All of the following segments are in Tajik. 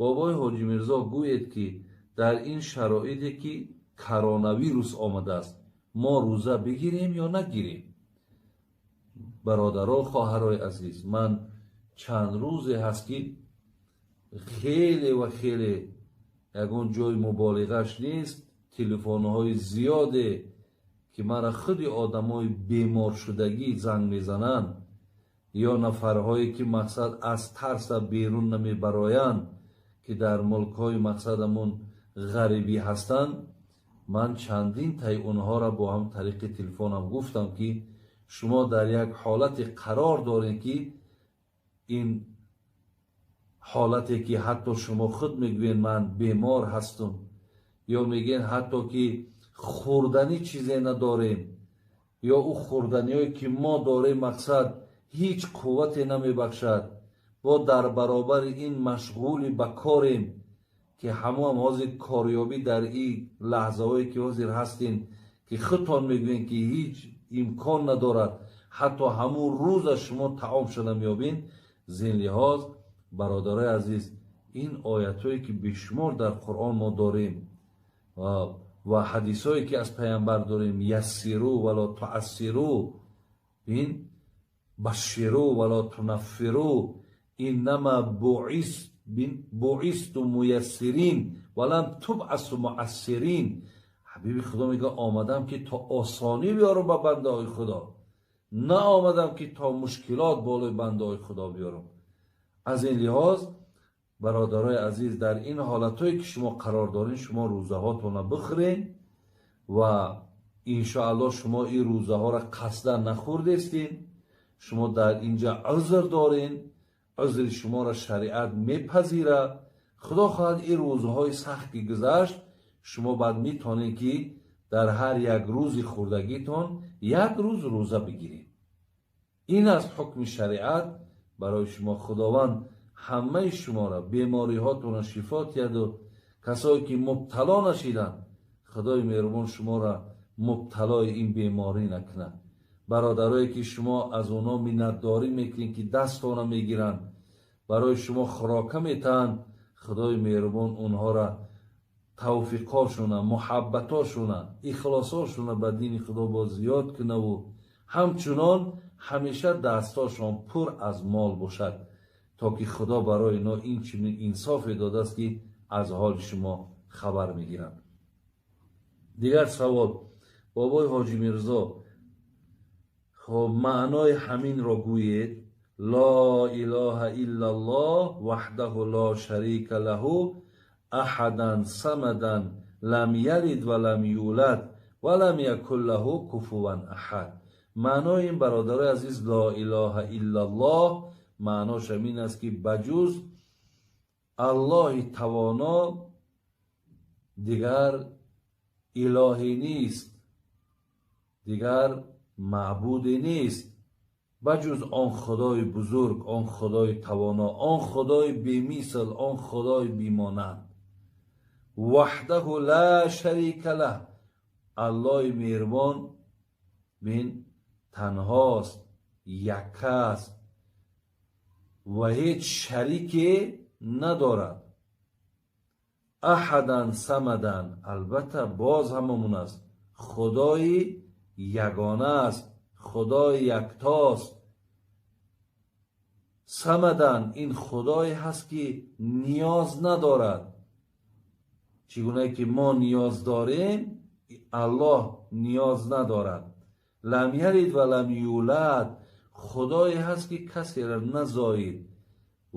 Бобои Ҳоҷӣ Мирзо, гӯед, ки дар ин шароите, ки коронавирус омадааст, мо рӯза бигирем ё нагирем? Бародаро, хоҳарои азиз, ман чанд рӯзе ҳаст, ки хеле ва хеле, ягон ҷои муболиғаш нест, телефонҳои зиёде, ки мара худи одамои беморшудагӣ занг мезананд ё нафарҳое, ки мақсад аз тарса берун намебароянд, ки дар мулкҳои мақсадамон ғарибӣ ҳастанд. Ман чандин таи онҳоро бо ҳам тариқи телефонам гуфтам, ки шумо дар як ҳолате қарор доред, ки ин ҳолате, ки ҳатто шумо худ мегӯед, ман бемор ҳастам, ё мегӯед, ҳатто ки хӯрданӣ чизе надорем, ё ӯ хӯрданиҳое, ки мо дорем, мақсад ҳеҷ қуввате намебахшад, бо дар баробари ин машғули ба корем, ки ҳамоам ҳозир корёбӣ дар ин лаҳзаҳое, ки ҳозир ҳастем, ки худтон мегӯед, ки ҳеҷ имкон надорад, ҳатто ҳамун рӯза шумо таом шуда меёбед. Зин лиҳоз, бародарои азиз, ин оятҳое, ки бешумор дар Қуръон мо дорем ва ҳадисҳое, ки аз Паямбар дорем: يسروا ولا تعسروا, ин بشروا ولا تنفروا, إنما بعثتم ميسرين ولم تبعثوا معسرين. Ҳабиби Худо мега: омадам, ки то осонӣ биёрам ба бандаҳои Худо, на омадам, ки то мушкилот болои бандаҳои Худо биёрам. Аз ин лиҳоз, бародарои азиз, дар ин ҳолатҳое, ки шумо қарор доред, шумо рӯзаҳотонро бихӯред ва иншоаллоҳ шумо ин рӯзаҳоро қасдан нахӯрдестед. Шумо дар инҷа узр доред, узри шуморо шариат мепазирад. Худо хоҳад, ин рӯзҳои сахт ки гузашт, шумо баъд метавонед, ки дар ҳар як рӯзи хӯрдагитон як рӯз рӯза бигиред. Ин аст ҳукми шариат барои шумо. Худованд ҳамаи шуморо бемориҳотонро шифо диҳаду касое, ки мубтало нашиданд, Худои меҳрубон шуморо мубталои ин беморӣ накунад. Бародарое, ки шумо аз онҳо миннатдорӣ мекунед, ки дастона мегиранд, барои шумо хӯрока метаҳанд, Худои меҳрубон онҳоро тавфиқошуна, муҳаббатошуна, ихлосошуна ба дини Худо боз зиёд кунаву ҳамчунон ҳамеша дастошон пур аз мол бошад, то ки Худо барои ино ин чунин инсофе додааст, ки аз ҳоли шумо хабар мегиранд. Дигар савол: бобои Ҳоҷӣ Мирзо, хоб, маънои ҳаминро гӯед: لا إله إلا الله وحده لا شريك له أحدا صمد لم يلد ولم يولد ولم يكن له كفوا أحد. Маънои ин, бародарои азиз, لا إله إلا الله маънош ҳамин аст, ки ба ҷуз Аллоҳи тавоно дигар илоҳе нест, дигар маъбуде нест, ба ҷуз он Худои бузург, он Худои тавоно, он Худои бемисл, он Худои бемонанд. وحده لا شريك له. Аллоҳи меҳрубон бин танҳост, якка аст ва ҳеҷ шарике надорад. أحدا صمدا, албатта, боз ҳамамон аст, Худои ягона аст, Худои яктост. صمدا, ин Худое ҳаст, ки ниёз надорад. Чӣ гунае ки мо ниёз дорем, Аллоҳ ниёз надорад. لم يلد ولم يولد. Худое ҳаст, ки касеро назоид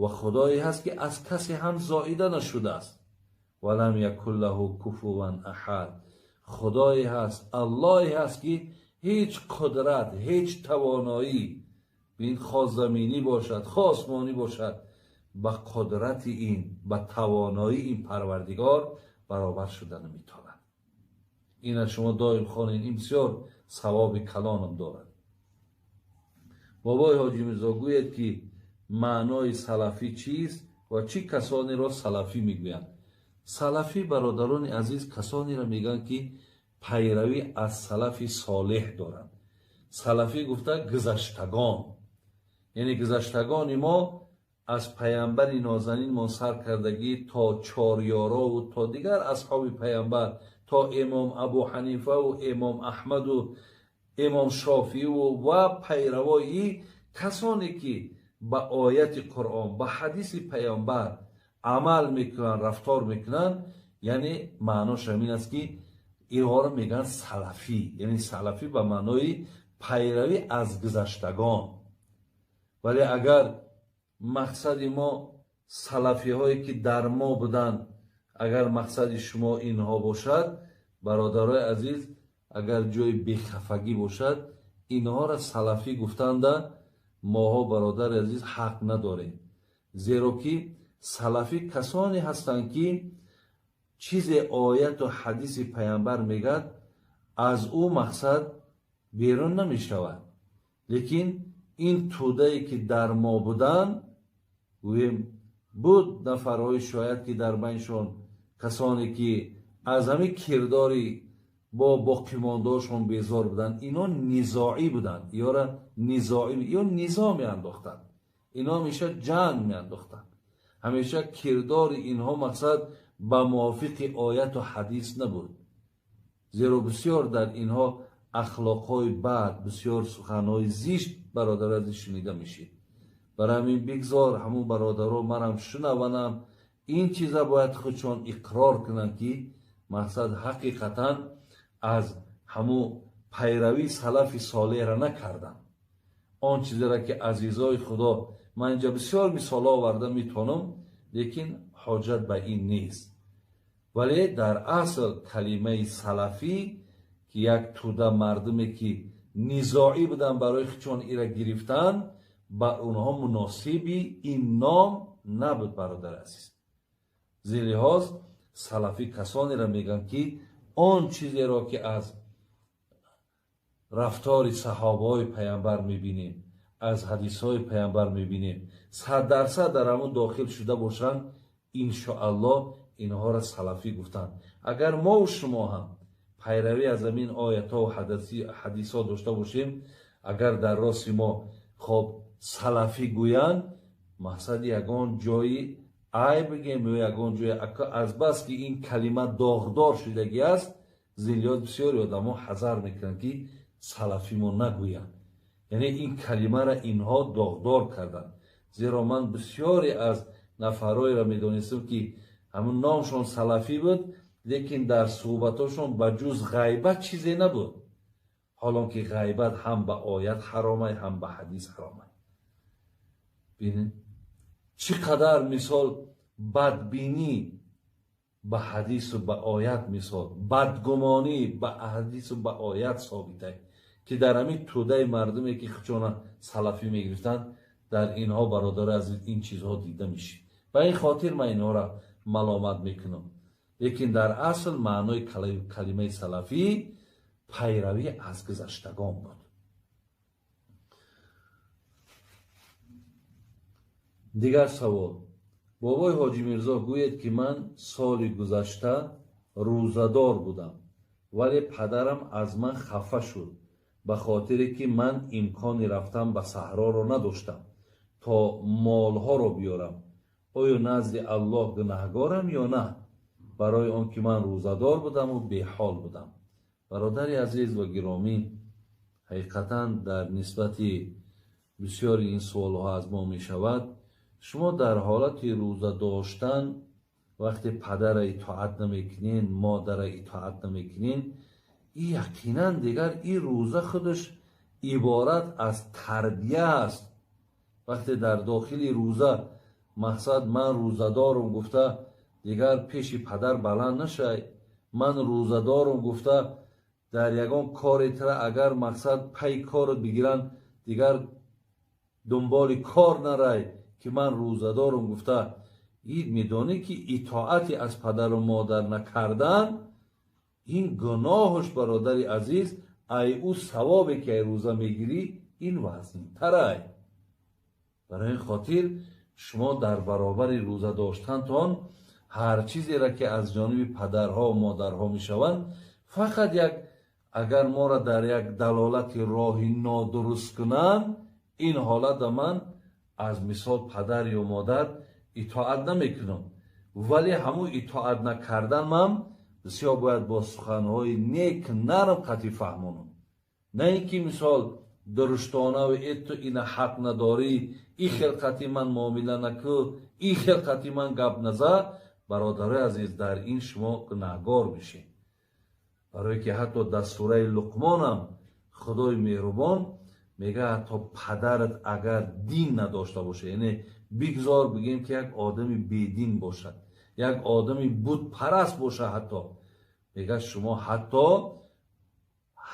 ва Худое ҳаст, ки аз касе ҳам зоида нашудааст. ولم يكن له كفوا أحد. Худое ҳаст, Аллоҳе ҳаст, ки ҳеҷ қудрат, ҳеҷ тавоноӣ, ин хоҳ заминӣ бошад, хоҳ осмонӣ бошад, ба қудрати ин, ба тавоноии ин Парвардигор баробар шуда наметавонад. Ина шумо доим хонед, ин бисёр савоби калонам дорад. Бобои Ҳоҷӣ Мирзо, гӯед, ки маънои салафӣ чист ва чӣ касонеро салафӣ мегӯянд? Салафӣ, бародарони азиз, касонеро мегӯянд, ки пайравӣ аз салафи солеҳ доранд. Салафӣ гуфта гузаштагон, яъне гузаштагони мо. Аз паямбари нозанинмон сар кардагӣ то чорёрову то дигар асҳоби паямбар, то имом Абу Ҳанифаву имом Аҳмаду имом Шофииву ва пайравои касоне ки ба ояти Қуръон, ба ҳадиси паямбар амал мекунанд, рафтор мекунанд, яъне маънош ҳамин аст ки инҳоро мегӯянд салафӣ, яъне салафӣ ба маънои пайравӣ аз гузаштагон. Вале агар мақсади мо салафиҳое ки дар мо буданд, агар мақсади шумо инҳо бошад, бародарои азиз, агар ҷои бехафагӣ бошад, инҳоро салафӣ гуфтанда моҳо, бародари азиз, ҳақ надорем. Зеро ки салафӣ касоне ҳастанд ки чизе ояту ҳадиси паямбар мегӯяд, аз ӯ мақсад берун намешавад. Лекин ин тӯдае ки дар мо буданд, гӯем, буд нафарҳои шояд ки дар байншон касоне ки аз ҳамин кирдори бо боқимондаошон безор буданд, ино низоӣ буданд, ёра низоӣ ё низо меандохтанд, ино ҳамеша ҷанг меандохтанд, ҳамеша кирдори инҳо мақсад ба мувофиқи ояту ҳадис набуд. Зеро бисёр дар инҳо ахлоқҳои бад, бисёр суханҳои зишт, бародар азиз, шунида мешид. Барои ҳамин бигзор ҳамун бародаро манам шунаванам, ин чиза бояд худшон иқрор кунанд ки мақсад ҳақиқатан аз ҳамун пайравии салафи солеҳра накарданд. Он чизеро ки азизои Худо, ман инҷа бисёр мисолҳо оварда метавонам, лекин ҳоҷат ба ин нест. Вале дар асл калимаи салафӣ ки як тӯда мардуме ки низоӣ буданд барои худшон ира гирифтан, ба онҳо муносиби ин ном набуд, бародари азиз. Зелиҳоз салафӣ касонеро мегӯянд ки он чизеро ки аз рафтори саҳобаҳои паямбар мебинем, аз ҳадисҳои паямбар мебинем, 100% дар ҳамон дохил шуда бошанд, иншоаллоҳ инҳоро салафӣ гуфтанд. Агар мову шумо ҳам пайравӣ аз ҳамин оятҳо ва ҳадисҳо дошта бошем, агар дар рости мо хоб салафӣ гӯянд, мақсади ягон ҷои айб бигем ё ягон ҷои азбас ки ин калима доғдор шудагӣ аст, зиллиёт бисёри одамо ҳазар мекунанд ки салафӣ мо нагӯянд. Яъне ин калимаро инҳо доғдор карданд. Зеро ман бисёре аз нафарҳоеро медонистам ки ҳамун номшон салафӣ буд, лекин дар суҳбатошон ба ҷуз ғайбат чизе набуд. Ҳолон ки ғайбат ҳам ба оят ҳаромай, ҳам ба ҳадис ҳаромай. Бинед чӣ қадар мисол бадбинӣ ба ҳадису ба оят, мисол бадгумонӣ ба ҳадису ба оят собитай ки дар ҳамин тӯдаи мардуме ки худшона салафӣ мегирифтанд, дар инҳо, бародари азиз, ин чизҳо дида мешид. Ба ин хотир ман инҳоро маломат мекунам. Лекин дар асл маънои калимаи салафӣ пайравӣ аз гузаштагон буд. Дигар савол. Бобои Ҳоҷи Мирзо, гӯед ки ман соли гузашта рӯзадор будам, вале падарам аз ман хафа шуд ба хотире ки ман имкони рафтан ба саҳроро надоштам то молҳоро биёрам. Оё назди Аллоҳ гунаҳгорам ё на? Барои он ки ман рӯзадор будаму беҳол будам. Бародари азиз ва гиромӣ, ҳақиқатан дар нисбати бисёри ин суолҳо аз мо мешавад. Шумо дар ҳолати рӯза доштан вақте падара итоат намекунен, модара итоат намекунен, и яқинан дигар ин рӯза худаш иборат аз тарбия аст. Вақте дар дохили рӯза мақсад ман рӯзадорум гуфта дигар пеши падар баланд нашай, ман рӯзадорум гуфта дар ягон коре тара агар мақсад пай корро бигиранд дигар дунболи кор нарай ки ман рӯзадорум гуфта, ид медонӣ ки итоати аз падару модар накардан ин гуноҳуш, бародари азиз, ай ӯ савобе ки ай рӯза мегирӣ ин вазнинтарай. Барои ин хотир шумо дар баробари рӯза доштантон ҳар чизеро ки аз ҷониби падарҳо ва модарҳо мешаванд, фақат як агар моро дар як далолати роҳи нодуруст кунанд, ин ҳолата ман Аз мисол падар ё модар итоат намекунам, вале ҳамун итоат накарданам бисёр бояд бо суханҳои нек, нарм қатъи фаҳмонам, на ин ки мисол дуруштонаву э, ту ина ҳақ надорӣ, и хел қатъи ман муомила накӯ, и хел қатъи ман гап наза. Бародарои азиз, дар ин шумо гунаҳгор мешед, барое ки ҳатто дар сураи Луқмонам Худои меҳрубон мега, ҳатто падарат агар дин надошта бошад, яъне бигзор бигем ки як одами бедин бошад, як одами бутпараст бошад, ҳатто мега, шумо ҳатто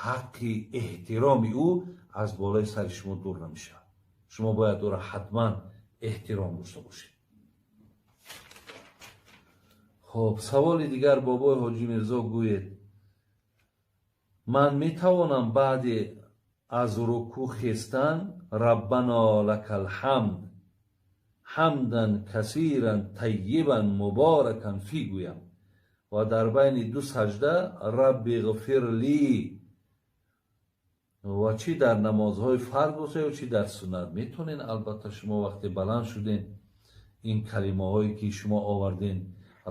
ҳаққи эҳтироми ӯ аз болои сари шумо дур намешавад, шумо бояд ӯро ҳатман эҳтиром дошта бошед. Хоб, саволи дигар: бобои Ҳоҷӣ Мирзо, гӯед, ман метавонам баъди аз рукӯъ хестан «Раббано лакал ҳамд ҳамдан касиран таййибан муборакан фи» гӯям ва дар байни ду саҷда «Рабби ғфир ли», ва чӣ дар намозҳои фарз боша ё чӣ дар суннат? Метавонед албатта. Шумо вақте баланд шуден, ин калимаҳое ки шумо оварден,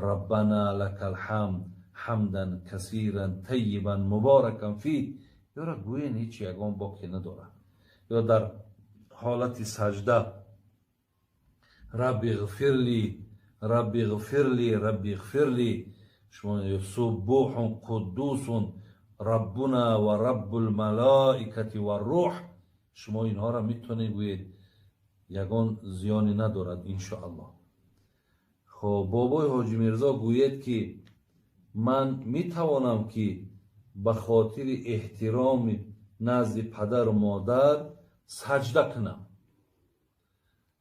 «Раббана лакал ҳамд ҳамдан касиран таййибан муборакан фи», ёра гӯен, ҳеҷ ягон боке надорад. Ё дар ҳолати саҷда «Рабби ғфир ли, рабби ғфир ли, рабби ғфир ли», шумо «Суббуҳун қуддусун раббуна ва раббул малоикати ва рӯҳ», шумо инҳоро метавонед гӯед, ягон зиёне надорад, иншоаллоҳ. Хоб, бобои Ҳоҷӣ Мирзо, гӯед, ки ман метавонам ки ба хотири эҳтироми назди падару модар саҷда кунам?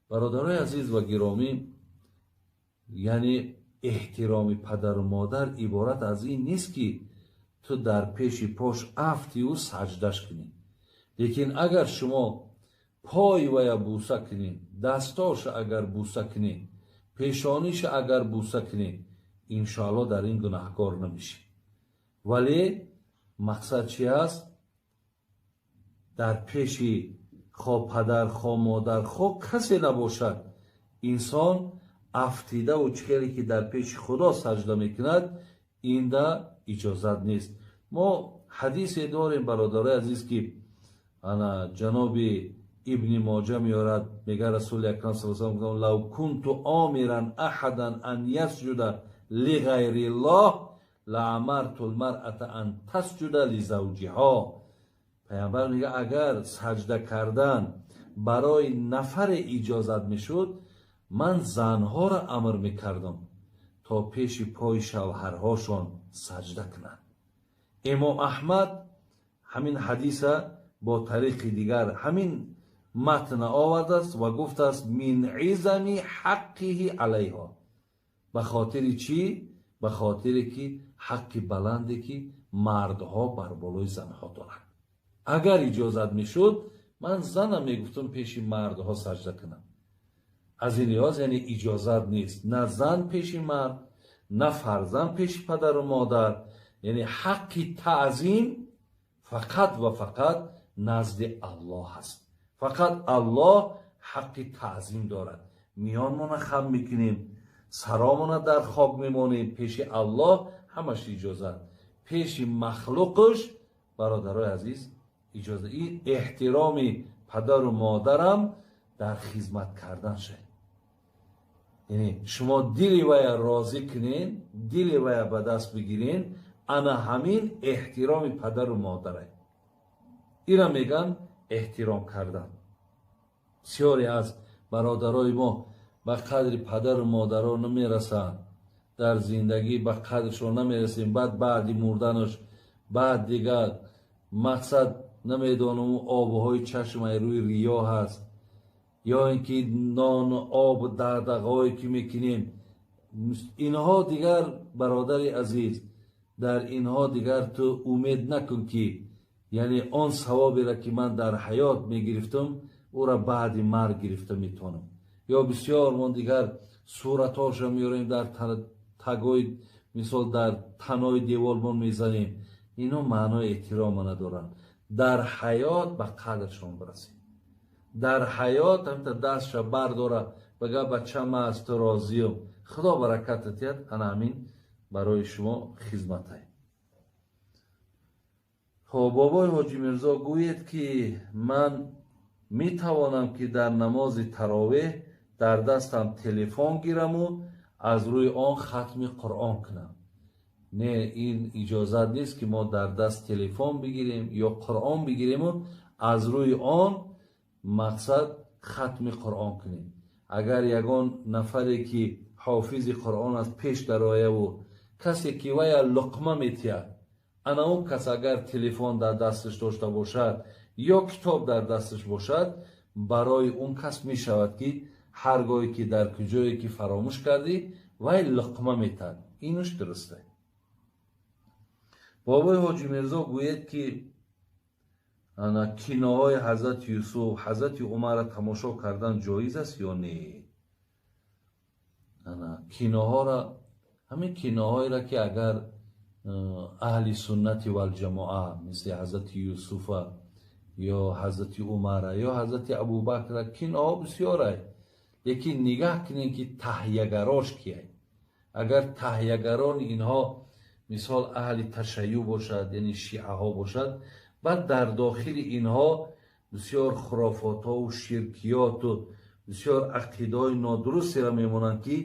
Бародарои азиз ва гиромӣ, яъне эҳтироми падару модар иборат аз ин нест, ки ту дар пеши пош афтиву саҷдаш кунӣ. Лекин агар шумо пои вая буса кунӣ, дастоша агар буса кунӣ, пешониша агар буса кунӣ, иншоалло дар ин гунаҳкор намешӣ. Вале мақсад чи аст? Дар пеши хо падар, хо модар, хо касе набошад, инсон афтидаву чӣ хеле ки дар пеши Худо саҷда мекунад, инда иҷозат нест. Мо ҳадисе дорем, бародарои азиз, ки ана ҷаноби Ибни Моҷа меорад, мега, Расули акрам са «Лав кунту омиран аҳадан ан ясҷуда лиғайриллоҳ лаамарту лмаръата ан тасҷуда лизавҷиҳо». Паямбар мега, агар саҷда кардан барои нафаре иҷозат мешуд, ман занҳоро амр мекардам, то пеши пои шавҳарҳошон саҷда кунанд. Имом Аҳмад ҳамин ҳадиса бо тариқи дигар ҳамин матна овардааст ва гуфтааст: «Мин изами ҳаққиҳи алайҳо». Ба хотири чӣ? Ба хотире ки ҳаққи баланде ки мардҳо бар болои занҳо доранд. Агар иҷозат мешуд, ман занам мегуфтам пеши мардҳо саҷда кунам. Аз ин лиҳоз, яъне иҷозат нест на зан пеши мард, на фарзанд пеши падару модар. Яъне ҳаққи таъзим фақат ва фақат назди Аллоҳ аст, фақат Аллоҳ ҳаққи таъзим дорад. Миёнмона хам мекунем, саромона дар хок мемонем, пеши Аллоҳ ҳамаш иҷозат, пеши махлуқш, бародарои азиз, иҷоза. Ин эҳтироми падару модарам дар хизмат кардан шад, яъне шумо дили вая розӣ кунен, дили вая ба даст бигирен, ана ҳамин эҳтироми падару модарай. Ира меган эҳтиром кардан. Бисёре аз бародарои мо ба қадри падару модаро намерасанд, дар зиндагӣ ба қадршон намерасем, баъд баъди мурданаш баъд дигар мақсад намедонам, обҳои чашмаи рӯи риё ҳаст ё ин ки нону об дағдағаҳое ки мекунем, инҳо дигар. Бародари азиз, дар инҳо дигар ту умед накун, ки яъне он савоберо ки ман дар ҳаёт мегирифтам, ӯра баъди марг гирифта метавонам. Ё бисёр мо дигар суратҳоша меорем, дар тагои, мисол, дар танои девормон мезанем. Ино маънои эҳтирома надоранд. Дар ҳаёт ба қадршон бирасем. Дар ҳаёт ҳамта дастша бардора, бага бача ман аз ту розиям, Худо баракатат диҳад, ана ҳамин барои шумо хизматай. Хоб, бобои Ҳоҷи Мирзо, гӯед ки ман метавонам ки дар намози таровеҳ дар дастам телефон гираму аз рӯи он хатми Қуръон кунам? Не, ин иҷозат нест ки мо дар даст телефон бигирем ё Қуръон бигириму аз рӯи он мақсад хатми Қуръон кунем. Агар ягон нафаре ки ҳофизи Қуръон аст пеш дарояву касе ки вая луқма метиҳад, ана он кас агар телефон дар дасташ дошта бошад ё китоб дар дасташ бошад, барои он кас мешавад ки ҳар гоҳе ки дар куҷое ки фаромӯш кардӣ, вай луқма метиҳад. Инуш дуруст. Бобои Ҳоҷи Мирзо, гӯед ки ана киноҳои Ҳазрати Юсуф, Ҳазрати Умарро тамошо кардан ҷоиз аст ё не? Ана киноҳоро, ҳамин киноҳоеро ки агар аҳли суннати валҷамоа мисли Ҳазрати Юсуфа ё Ҳазрати Умара ё Ҳазрати Абубакра, киноҳо бисёрай, лекин нигаҳ кунем ки таҳиягарош кияй. Агар таҳиягарони инҳо мисол аҳли ташайюъ бошад, яъне шиаҳо бошад, баъд дар дохили инҳо бисёр хурофотҳову ширкиёту бисёр ақидаҳои нодурустеро мемонанд, ки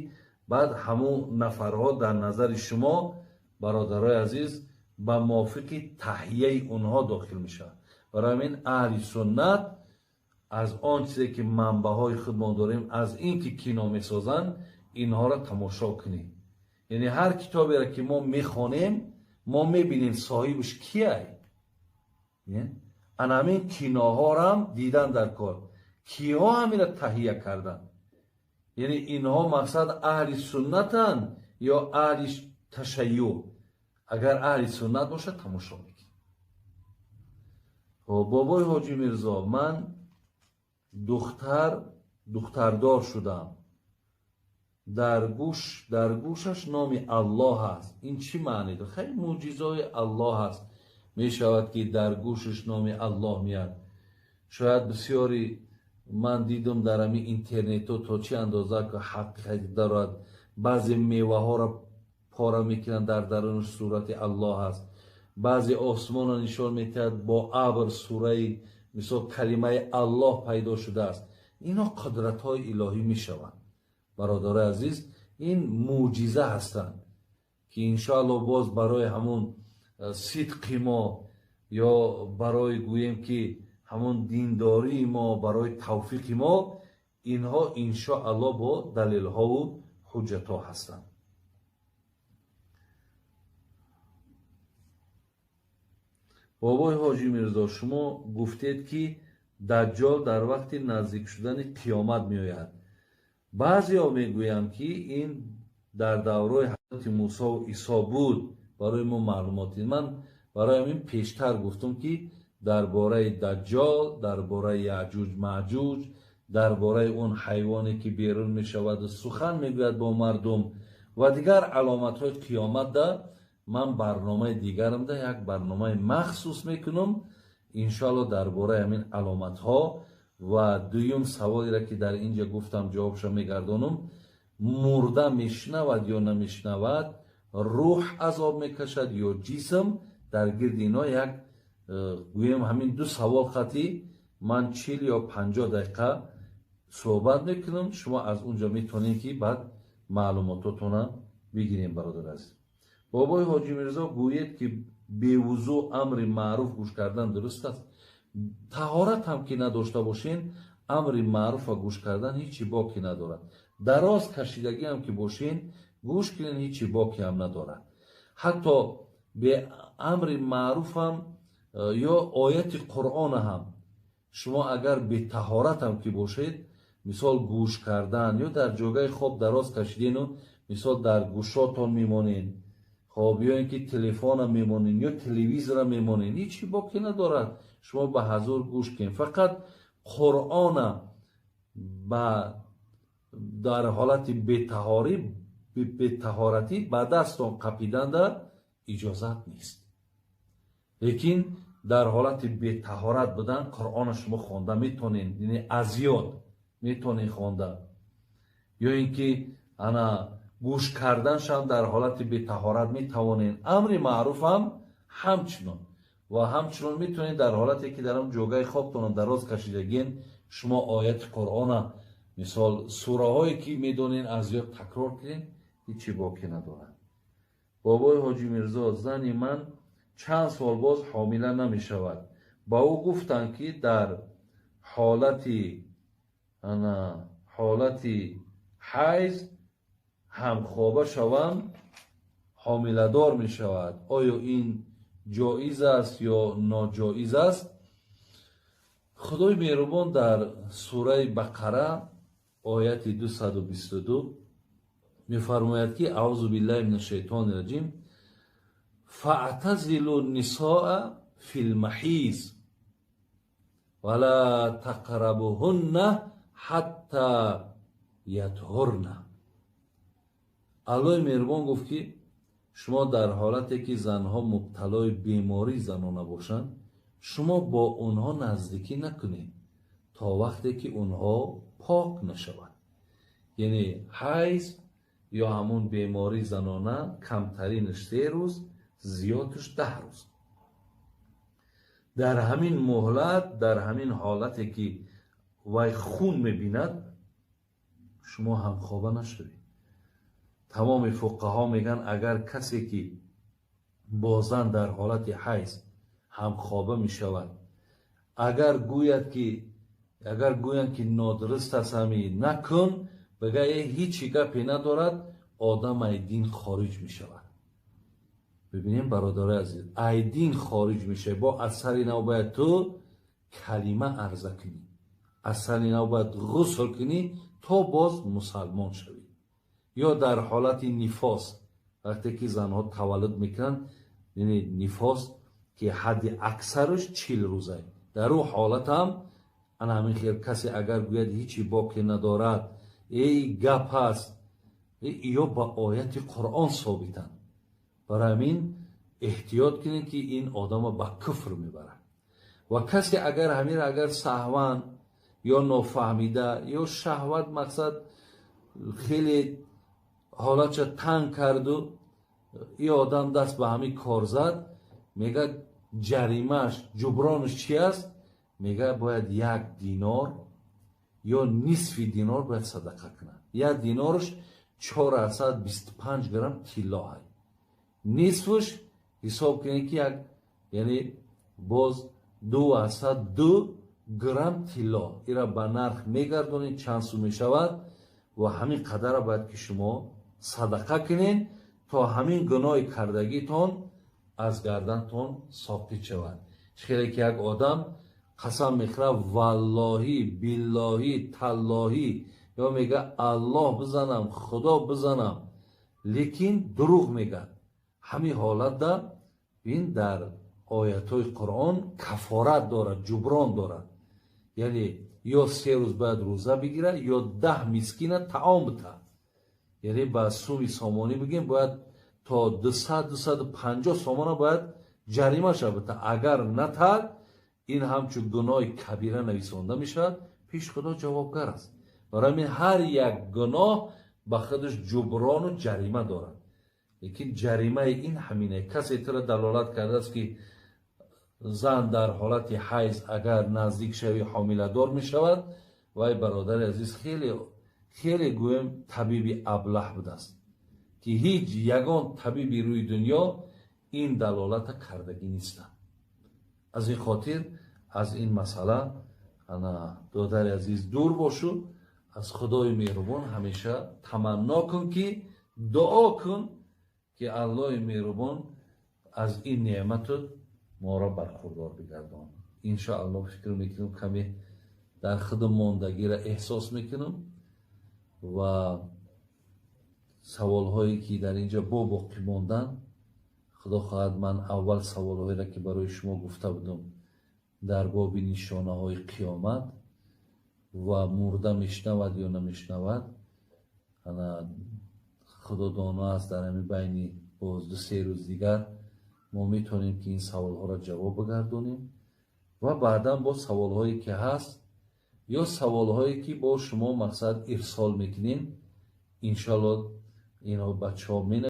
баъд ҳамун нафарҳо дар назари шумо, бародарои азиз, ба мувофиқи таҳияи онҳо дохил мешаванд. Барои ҳамин аҳли суннат аз он чизе ки манбаъҳои худмон дорем, аз ин ки кино месозанд, инҳоро тамошо кунем. Яъне ҳар китоберо ки мо мехонем, мо мебинем соҳибаш кияй. Ана ҳамин киноҳорам дидан дар кор, киҳо ҳаминро таҳия карданд. Яъне инҳо мақсад аҳли суннатанд ё аҳли ташайюъ. Агар аҳли суннат бошад, тамошо мекунем. Бобои Ҳоҷи Мирзо, ман духтардор шудам, дар гӯшаш номи Аллоҳ аст. Ин чӣ маъне дорад? Хеле мӯъҷизаҳои Аллоҳ аст. Мешавад ки дар гӯшаш номи Аллоҳ меяд. Шояд бисёри ман дидам дар ҳамин интернетҳо то чӣ андоза ки ҳақиқат дорад. Баъзе меваҳоро пора мекунанд, дар дарунаш сурати Аллоҳ аст. Баъзе осмонро нишон медиҳад, бо абр сураи мисол калимаи Аллоҳ пайдо шудааст. Инҳо қудратҳои илоҳӣ мешаванд. Бародарои азиз, ин мӯъҷиза ҳастанд ки иншоаллоҳ боз барои ҳамун сидқи мо ё барои гӯем ки ҳамун диндории мо, барои тавфиқи мо инҳо иншоаллоҳ бо далелҳову ҳуҷҷатҳо ҳастанд. Бобои Ҳоҷи Мирзо, шумо гуфтед ки Даҷҷол дар вақти наздик шудани қиёмат меояд. Баъзеҳо мегӯянд ки ин дар давраи ҳазрати Мусову Исо буд. Барои мо маълумот. Ман барои ҳамин пештар гуфтам ки дар бораи Даҷҷол, дар бораи Яъҷуҷ Маъҷуҷ, дар бораи он ҳайвоне ки берун мешаваду сухан мегӯяд бо мардум ва дигар аломатҳои қиёматда ман барномаи дигарамда як барномаи махсус мекунам, иншоалло дар бораи ҳамин аломатҳо. Ва дуюм саволеро ки дар инҷа гуфтам ҷавобша мегардонам: мурда мешунавад ё намешунавад, рӯҳ азоб мекашад ё ҷисм? Дар гирди ино як гӯем ҳамин ду савол хати ман 40 ё 50 дақиқа суҳбат мекунам. Шумо аз унҷо метавонед ки баъд маълумототона бигирем, бародар азиз. Бобои Ҳоҷи Мирзо, гӯед ки бевузӯ амри маъруф гӯш кардан дуруст аст? Таҳорат ҳам ки надошта бошен, амри маъруфа гӯш кардан ҳечи боке надорад. Дароз кашидагӣ ҳам ки бошен, гӯш кунен, ҳечи боке ҳам надорад. Ҳатто бе амри маъруфам ё ояти Қуръона ҳам шумо агар бетаҳорат ҳам ки бошед, мисол гӯш кардан ё дар ҷойгаи хоб дароз кашидену мисол дар гӯшотон мемонед, хоб, ё ин ки телефона мемонед ё телевизора мемонед, ҳечи боке надорад. Шумо ба ҳазур гӯш кунед. Фақат Қуръона ба дар ҳолати бетаҳоратӣ ба дастон қапиданда иҷозат нест. Лекин Дар ҳолати бетаҳорат будан Қуръона шумо хонда метонед, яъне аз ёд метонед хонда, ё ин ки ана гӯш карданшам дар ҳолати бетаҳорат метавонед. Амри маъруфам ҳамчунон ва ҳамчунон метавонед дар ҳолате ки дар он ҷогаи хобтона дароз кашидагин, шумо ояти Қуръона, мисол, сураҳое ки медонед, аз ёд такрор кунед, ҳечи боке надорад. Бобои Ҳоҷи Мирзо, зани ман чанд сол боз ҳомила намешавад. Ба ӯ гуфтанд, ки дар ҳолати ҳайз ҳамхоба шавам, ҳомиладор мешавад. Оё ин ҷоиз аст ё ноҷоиз аст? Худои меҳрубон дар сураи Бақара, ояти 222 мефармояд, ки: أعوذ بالله من الشيطان الرجيم، فاعتزلوا النساء في المحيض ولا تقربوهن حتى يطهرن. Аллоҳи меҳрубон гуфт, ки шумо дар ҳолате ки занҳо мубталои бемории занона бошанд, шумо бо онҳо наздикӣ накунед, то вақте ки онҳо пок нашаванд. Яъне ҳайз ё ҳамун бемории занона камтаринаш 3 рӯз, зиёдаш 10 рӯз. Дар ҳамин муҳлат, дар ҳамин ҳолате ки вай хун мебинад, шумо ҳамхоба нашавед. Тамоми фуқаҳо мегӯянд, агар касе ки бо зан дар ҳолати ҳайз ҳамхоба мешавад, агар гӯянд, ки нодуруст аст, ҳами накун, бигӯяд, э, ҳичи гапе надорад, одам ай дин хориҷ мешавад. Бибинем, бародарои азиз, ай дин хориҷ мешавад. Бо аз сари нав бояд ту калима арза кунӣ, аз сари нав бояд ғусл кунӣ, то боз мусалмон шавӣ. Ё дар ҳолати нифос, вақте ки занҳо таваллуд мекунанд, яъне нифос ки ҳадди аксараш 40 рӯза, дар ӯ ҳолатам ана ҳамин хел касе агар гӯяд, ҳичи боке надорад, эй, гап аст, ё ба ояти Қуръон собитанд. Барои ҳамин эҳтиёт кунед, ки ин одама ба куфр мебарад. Ва касе агар ҳамира агар саҳван ё нофаҳмида ё шаҳват, мақсад, хеле ҳолатша танг карду ин одам даст ба ҳамин кор зад, мегӯяд, ҷаримааш, ҷубронаш чи аст? Мегӯяд, бояд 1 динор ё нисфи динор бояд садақа кунад. 1 динорш 425 грамм тилло ҳай, нисфш ҳисоб кунед, ки як, яъне боз 202 грамм тилло. Ира ба нарх мегардонед, чанд сум мешавад, ва ҳамин қадара бояд ки шумо садақа кунед, то ҳамин гуноҳи кардагитон аз гардантон соқит шавад. Хеле ки як одам қасам мехӯрад, валлоҳӣ, биллоҳӣ, таллоҳӣ, ё мега, Аллоҳ бизанам, Худо бизанам, лекин дурӯғ мегӯяд. Ҳамин ҳолатда ин дар оятҳои Қуръон кафорат дорад, ҷуброн дорад. Яъне ё 3 рӯз бояд рӯза бигирад, ё 10 мискина таом битаҳад. Яъне ба суми сомонӣ бигем, бояд то 200-250 сомона бояд ҷарима шавад. Агар натаҳад, ин ҳамчун гуноҳи кабира нависонда мешавад, пеш Худо ҷавобгар аст. Барои ҳамин ҳар як гуноҳ ба худаш ҷуброну ҷарима дорад. Лекин ҷаримаи ин ҳамине. Касе туро далолат кардааст, ки зан дар ҳолати ҳайз агар наздик шавӣ, ҳомиладор мешавад, вай, бародари азиз, хеле хеле гӯем, табиби аблаҳ будааст, ки ҳеҷ ягон табиби рӯи дунё ин далолата кардагӣ нестанд. Аз ин хотир аз ин масъала, ана, додари азиз, дур бошу. Аз Худои меҳрубон ҳамеша таманно кун, ки дуо кун, ки Аллоҳи меҳрубон аз ин неъмату моро бархурдор бигардон. Иншоаллоҳ, фикр мекунам, каме дар худам мондагиро эҳсос мекунам ва саволҳое ки дар инҷа бо боқӣ монданд, Худо хоҳад, ман аввал саволҳоеро, ки барои шумо гуфта будам дар боби нишонаҳои қиёмат ва мурда мешнавад ё намешнавад, ана, Худо доно аст, дар ҳамин байни боз 2-3 рӯз дигар Мо метавонем, ки ин саволҳоро ҷавоб бигардонем ва баъдан бо саволҳое, ки ҳаст, ё саволҳое, ки бо шумо, мақсад, ирсол мекунем, иншоалло, инҳо бачаҳо.